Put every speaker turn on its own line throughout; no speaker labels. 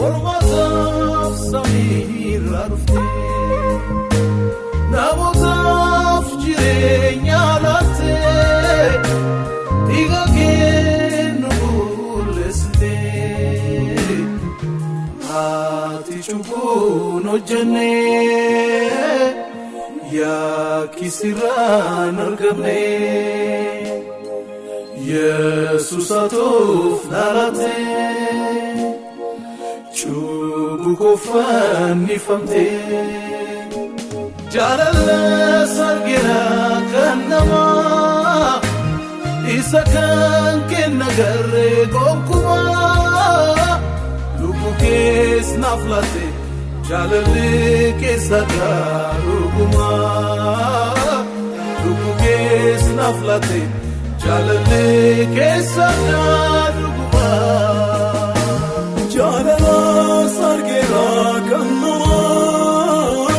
Qormaataaf samiirraa dhufte, namootaaf jireenya laatte, dhiiga kee nu qulleessite. Ati cubbuun hojjenne, yakki sirraan argamne. Yesuus atuuf dhalatte. Cubbuu koo fannifamte. Jaalala sargina kan namaa, isa kan kenna garree gonkumaa. Lubbuu kees naaf laatte, jaalalli keessa dhugumaa. Lubbuu kees naaf laatte, jaalalli keessa dhugumaa.
Jaalala sargeera kan namaa,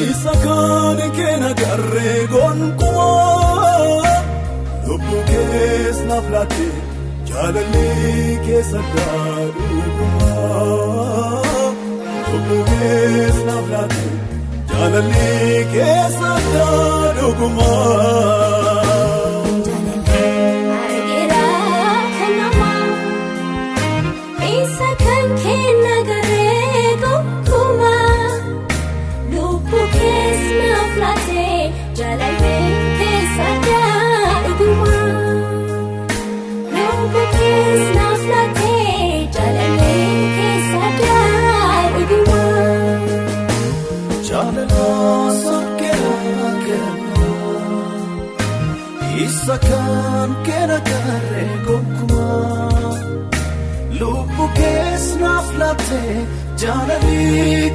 isa kan keena garree gonkumaa. Lubbuu kees naaf laatte, jaalalli keessa dhugumaa. Lubbuu kees naaf laatte, jaalalli keessa dhugumaa.
Argeera kan namaa, isa kan kenna garee gonkumaa. Lubbuu kees naaf laatte, jaalalli keessa dhugumaa. Lubbuu kees naaf laatte, jaalalli keessa dhugumaa.
Jaalala sargeera kan namaa, isa kan keena garree gonkumaa. Lubbuu kees naaf laatte, jaalalli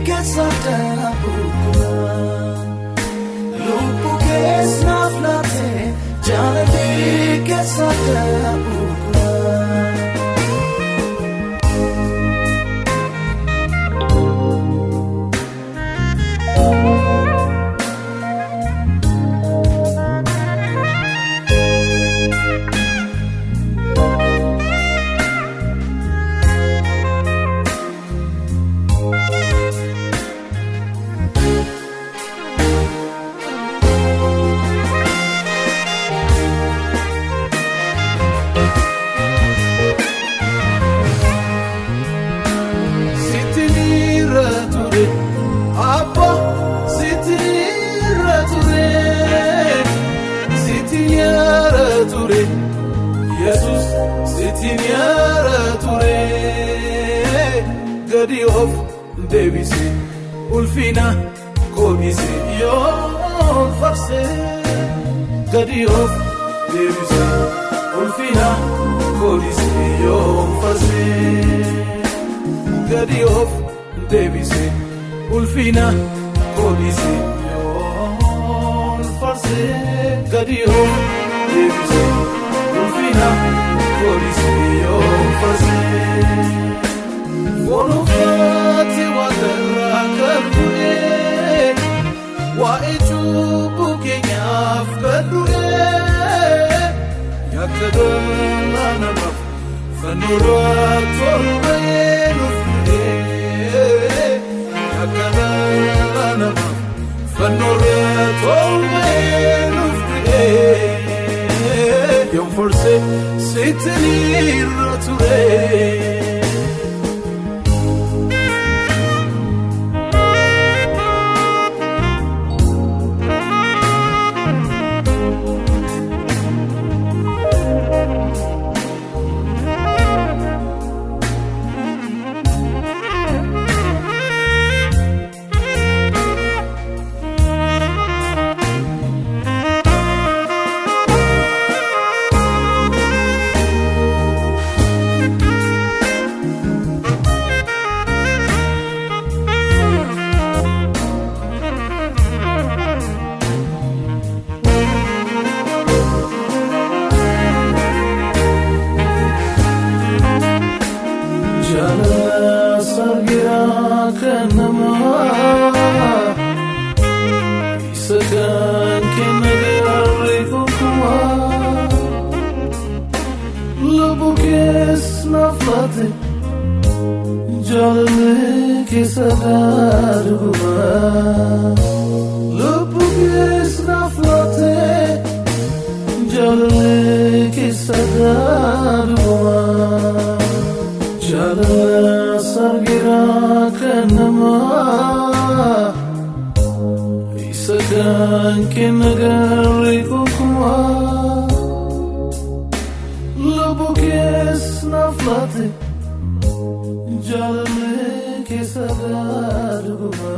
keessa dhugumaa. Lubbuu kees naaf laatte, jaalalli keessa dhugumaa.
Sitti ture, Abba, sitti ture, sitti ture, Yesus, sitti ture. Gadi of deebise, ulfina koodhise, yoon farse. Gadi of deebise, ulfina koodhise, yoon farse. Gadi of deebise, ulfina koodhise, yoon farse. Gadi of deebise, ulfina koodhise, yoon farse. Foon uffaate waaqarraa kan bu'e, waa'ee cubbuu keenyaaf kan du'e, yakka dhala namaaf fannoorraa torbee nuuf du'e. Yakka dhala namaaf fannoorraa torbee nuuf du'e. Yoon farse sitti irra ture. laate jaalallee keessa dhuguma. Lubbuu kees naaf laate jaalallee keessa dhuguma. Jaalala sargira kan namaa isa kan kenna garee gonkumaa. Lubbuu kees naaf laate jaalallee keessa dhuguma.